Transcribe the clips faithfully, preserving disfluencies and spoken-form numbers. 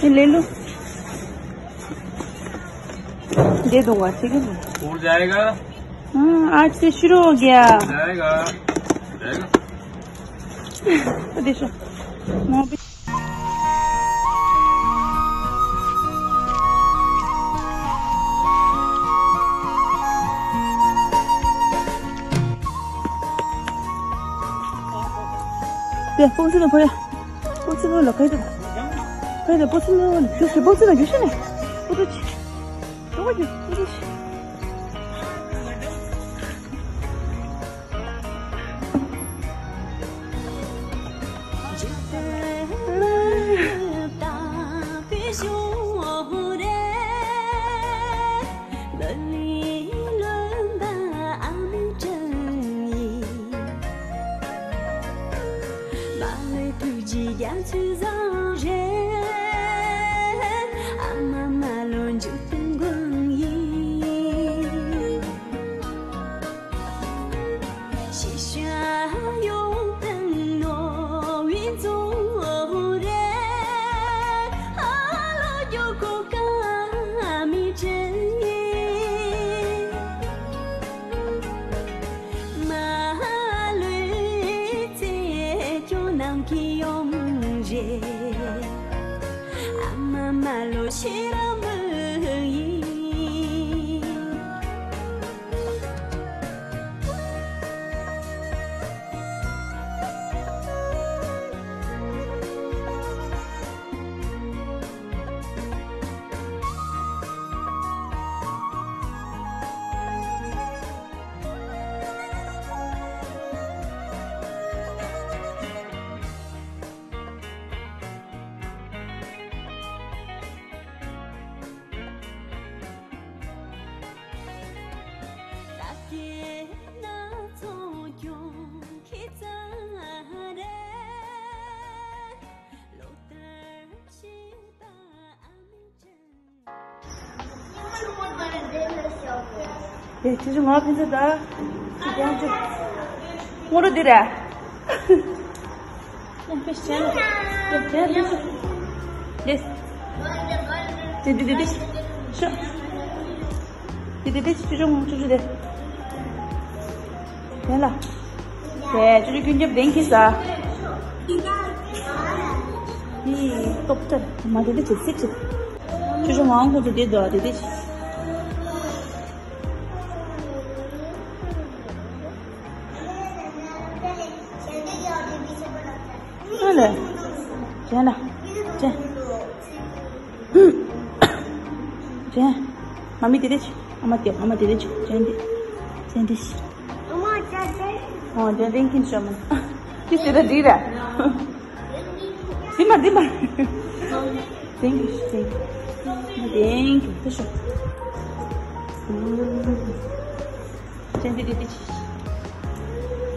ये ले लो। दे दूंगा, ठीक है। उड़ जाएगा। हाँ, आज से शुरू हो गया। जाएगा। जाएगा। देखो। 네, 뽕치는 보여. 뽕치는 걸로 가야 돼. 가야 돼, 뽕치는. 조시, 뽕치는 조심해. 그렇지. 저거지, 그렇지. ཡེ། ཁྱེད་ཚོ་ང་ཕན་ཚུན་ད། ཁྱེད་ཚོ་ངོ་རུ་འདི་ར། ཡང་ཕེ་ཤན། ཡང་ཕེ་ཤན། ལེས། དེ་དེ་དེ་དེ། ཤོ། དེ་དེ་དེ་ཁྱེད་ཚོ་ངོ་ཆུ་ཆུ་དེ། ཡན་ལ། དེ་ཁྱེད་ཚོ་ཀུན་ཁྱབ་བདེན་གྱི་ས། ཡི། ཏོག་ཏར་མ་དེ་དེ་ཅི་སྲིད་ཅི། ཁྱོད་ཚོ་ངང་ཁོ་ཚོ་བསྡད་འདུག་དེ་དེ་ཅི། ཨ་ལེ། ཅན་ལ། ཅན། ཅན། མ་མི་དེ་དེ་ཅི། ཨ་མ་དེ། ཨ་མ་དེ་དེ་ཅི། ཅན་དེ། ཅན་དེ་ཅི། ཨོ། དེ་རིང་གིན་ཤོ་མ། ཅི་ཟེར་ད་འདི་ར། དེ་མ་དེ་མ། Thank you, thank you. Thank you. ཏུ་ཤོ། ཅན་དེ་དེ་དེ་ཅི།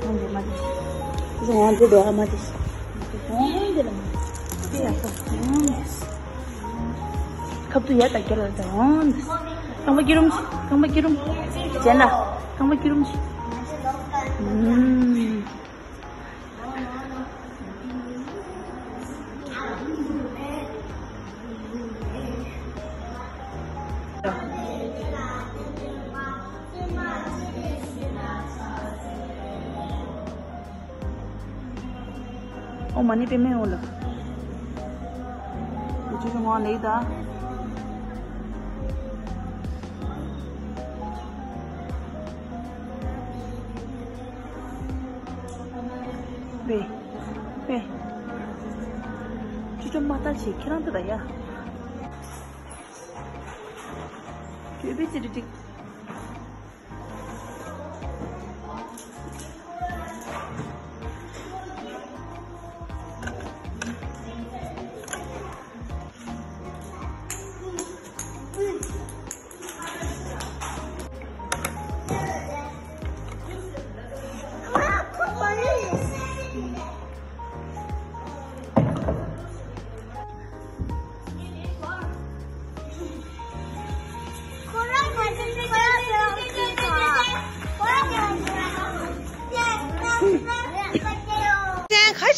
ཨོ་དེ་མ་དེ། ཏུ་ཤོ། ཨོ་དེ་དེ་ཨ་མ་དེ། ཨོ་དེ་ལ་མ། དེ་ཡ་ཤོ། ཁབ་ཏུ་ཡ་ད་གེ་ལ་ད། ཨོ་དེ། རྐང་པ་སྐྱིད་རུམ་ཅི། རྐང་པ་སྐྱིད་རུམ་ཅི། ཅན་ལ། རྐང་པ་སྐྱིད་རུམ་ཅི། ཨུམ། ཨོ་མ་ཎི་པདྨེ་ཧཱུྃ་ལ། ཡུ་ཊུབ་ངོ་ལེགས་ད། པེ། པེ། ཅི་ཅོ་མ་ལྟ་ཆེ་ཁྱེད་རང་ལྟ་ད་ཡ། གྱོད་པའི་ཙི་ཏི་ཏི།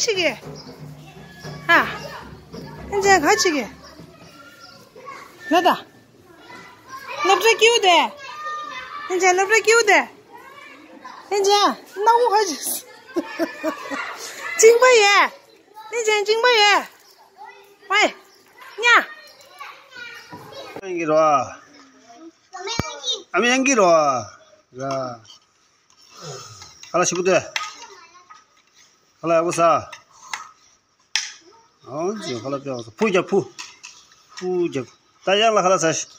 ཅིག་གི་ཧ། ཨན་ཅན་ག་ཅིག་གི་ལ་ད། སློབ་གྲྭ་སྐྱིད་པོ་དེ། ཨན་ཅན་སློབ་གྲྭ་སྐྱིད་པོ་དེ། ཨན་ཅན་སྣང་བ་ག་ཅིག་ཅིང་པ་ཡེ། ཨན་ཅན་ཅིང་པ་ཡེ། ཝེ། ཉ། ཨ་མའི་ཡང་གི་རོ། ཨ་མའི་ཡང་གི་རོ། ར། ཁ་ལག་ཞིམ་པོ་སྟེར། ཁ་ལག་ཡག་པོ་ཟ། ཨང་ཅི་ཁ་ལག་དཔེ་ཡག་པོ་ཟ། ཕུ་རྒྱབ་ཕུ། ཕུ་རྒྱབ། ད་ཡང་ལ་ཁ་ལག་ཟ་ཤི།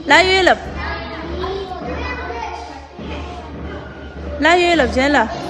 ལ་ཡོད་ལབ། ལ་ཡོད་ལབ་གཞན་ལ།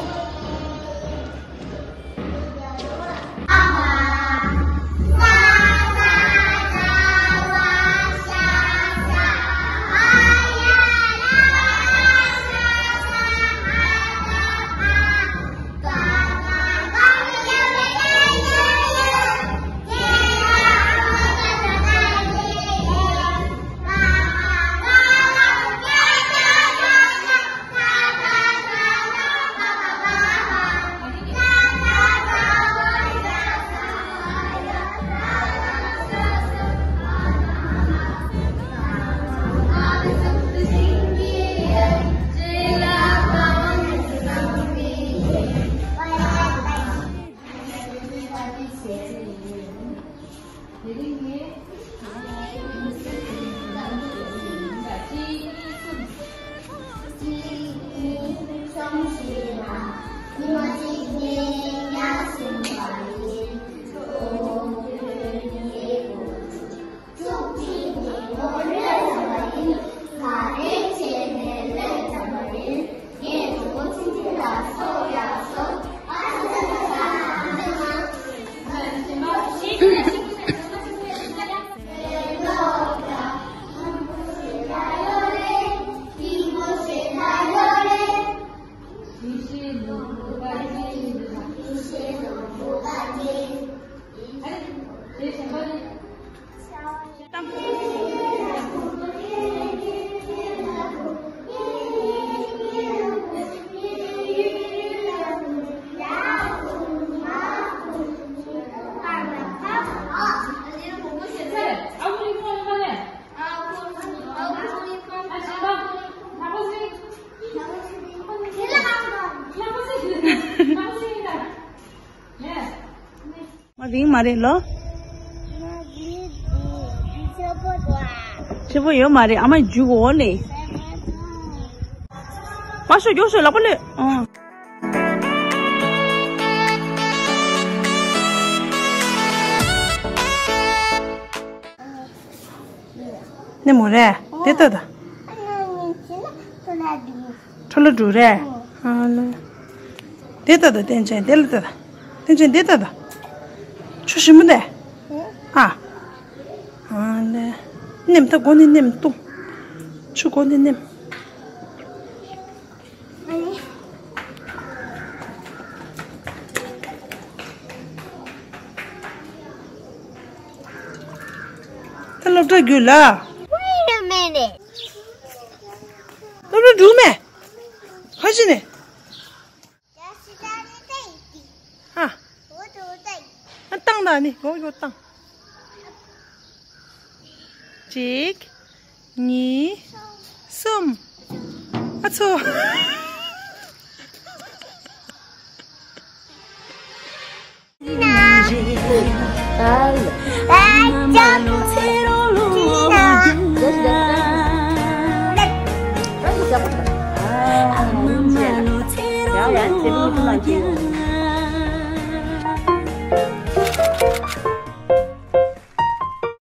མ་རིང་མ་རེད་ལོ། ཆེ་པོ་ཡོད་མ་རེད། ཨ་མ་རྒྱུག་འོ་ལེ། མ་ཤོད་མགྱོགས་ཤོད་ལག་པ་གློད། ཨང་། ནི་མོ་རེད། དེ་ལྟ་ད། ཁྲོ་ལ་འགྲོ་རེད། ཨ་ལེ། དེ་ལྟ་ད་བསྟན་ཆེན་དེ་ལ་ལྟ་ད། བསྟན་ཆེན་དེ་ལྟ་ད། ཆུ་ཞིམ་པོ་དེ། ཨ། ཨ་ལེ། ནེམ་ད་གོ་ནི་ནེམ་ཏུ། ཆུ་གོ་ནི་ནེམ། ད་སློབ་གྲྭ་རྒྱུགས་ལ། Wait a minute. སློབ་གྲྭ་འགྲོ་མེད། ཁ་ཅི་ནས། ཧ། ཨ་བཏང་ད་ནི་གོ་གོ་བཏང་། གཅིག་གཉིས། གསུམ། ཨ་ཚོ།